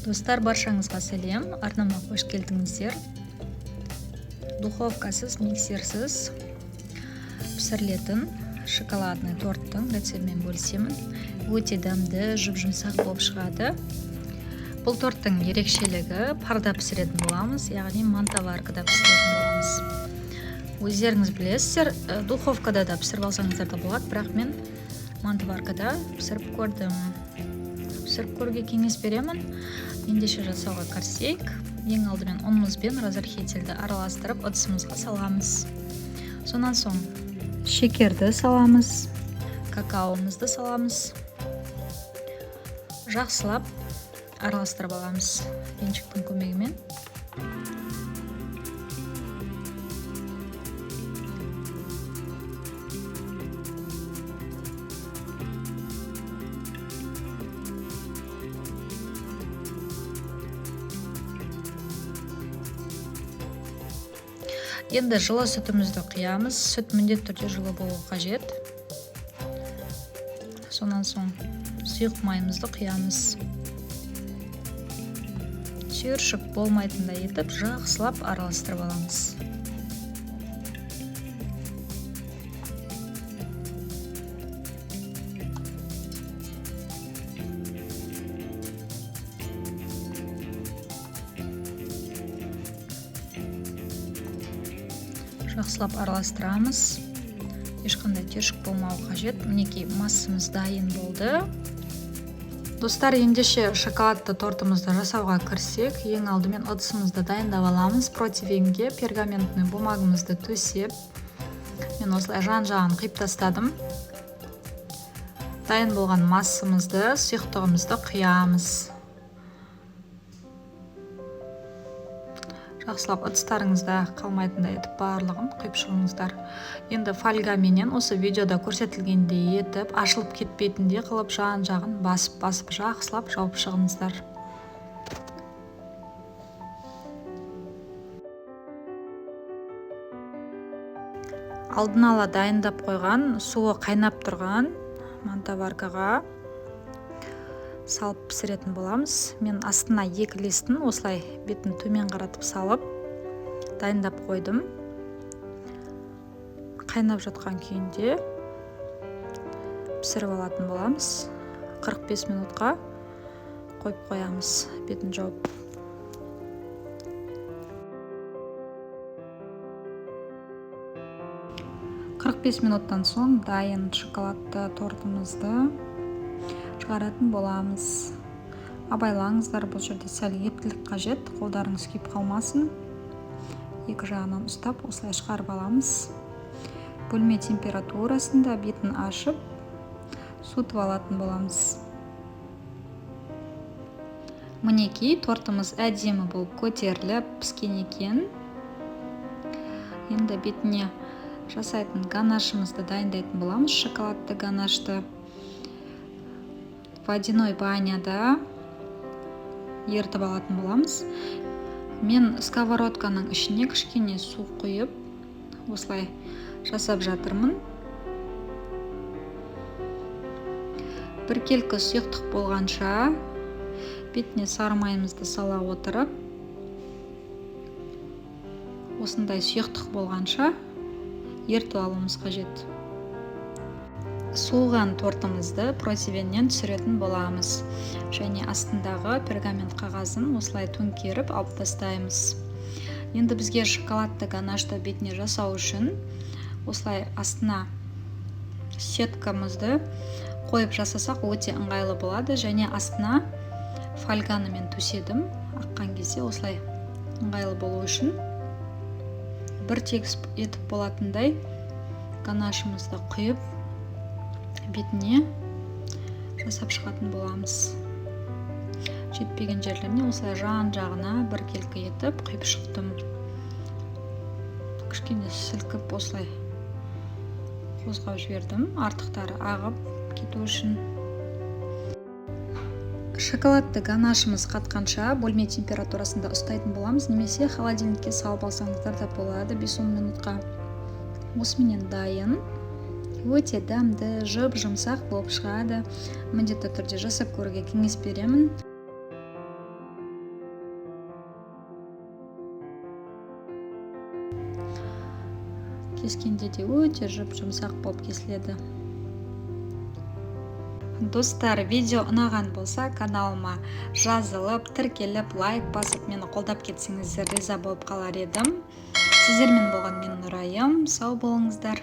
Достар, баршаңызға сәлем! Арнама қош келдіңіздер. Духовкасыз, миксерсіз пісірілетін шоколадный торттың рецептімен бөлісемін. Өте дәмді, жұп-жұмсақ болып шығады. Бұл торттың ерекшелігі парда пісіретін боламыз, яғни мантоваркада пісіретін боламыз. Өздеріңіз білесіздер, духовкада да пісіріп алсаңыздар да болады, бірақ мен мантоваркада пісіріп көрдім. Пісіріп көруге кеңес беремін. Ендеше жасауға кірісейік. Ең алдымен ұнымыз бен разрыхительді араластырып ыдысымызға саламыз. Сонан соң шекерді саламыз, какаомызды саламыз. Жақсылап араластырып аламыз венчиктің көмегімен. Енді жылы сүтімізді құямыз. Сүт міндетті түрде жылы болуы қажет. Сонан соң сұйық майымызды құямыз. Түйіршік болмайтындай етіп жақсылап араластырып аламыз. Жақсылап араластырамыз. Ешқандай түйіршік болмауы қажет. Мінекей, массамыз дайын болды. Достар, ендеше шоколадты тортымызды жасауға кірсек, ең алдымен ыдысымызды дайындап аламыз. Противенге пергаментный бумагамызды төсеп, мен осылай жан-жағын қиып тастадым. Дайын болған массамызды, сұйықтығымызды құямыз. Жақсылап ыдыстарыңызда қалмайтындай етіп барлығын құйып шығыңыздар. Енді фольгаменен осы видеода көрсетілгендей етіп, ашылып кетпейтіндей қылып жан-жағын басып-басып жақсылап жауып шығыңыздар. Алдын ала дайындап қойған, суы қайнап тұрған мантоваркаға салып пісіретін боламыз. Мен астына екі листін осылай бетін төмен қаратып салып дайындап қойдым. Қайнап жатқан күйінде пісіріп алатын боламыз. 45 минутқа қойып қоямыз, бетін жауып. 45 минуттан соң дайын шоколадты тортымызды шығаратын боламыз. Абайлаңыздар, бұл жерде сәл ептілік қажет, қолдарыңыз күйіп қалмасын. Екі жағынан ұстап осылай шығарып аламыз. Бөлме температурасында бетін ашып суытып алатын боламыз. Мінекей, тортымыз әдемі болып көтеріліп піскен екен. Енді бетіне жасайтын ганашымызды дайындайтын боламыз, шоколадты ганашты. Водяной баняда ерітіп алатын боламыз. Мен сковородканың ішіне кішкене су құйып осылай жасап жатырмын. Біркелкі сұйықтық болғанша бетіне сары майымызды сала отырып, осындай сұйықтық болғанша ерітіп алуымыз қажет. Суыған тортымызды противеннен түсіретін боламыз. Және астындағы пергамент қағазын осылай төңкеріп алып тастаймыз. Енді бізге шоколадты ганашты бетіне жасау үшін осылай астына сеткамызды қойып жасасақ өте ыңғайлы болады. Және астына фольганы мен төседім. Аққан кезде осылай ыңғайлы болу үшін бір тегіс етіп болатындай ганашымызды құйып бетіне жасап шығатын боламыз. Жетпеген жерлеріне осылай жан-жағына біркелкі етіп құйып шықтым. Кішкене сілкіп осылай қозғап жібердім, артықтары ағып кету үшін. Шоколадты ганашымыз қатқанша бөлме температурасында ұстайтын боламыз, немесе холодильникке салып алсаңыздар да болады 5-10 минутқа. Осыменен дайын. Өте дәмді, жұп-жұмсақ болып шығады. Міндетті түрде жасап көруге кеңес беремін. Кескенде де өте жұп жұмсақ болып кесіледі. Достар, видео ұнаған болса, каналыма жазылып, тіркеліп, лайк басып, мені қолдап кетсеңіздер, риза болып қалар едім. Сіздермен болған мен, Нұрайым. Сау болыңыздар.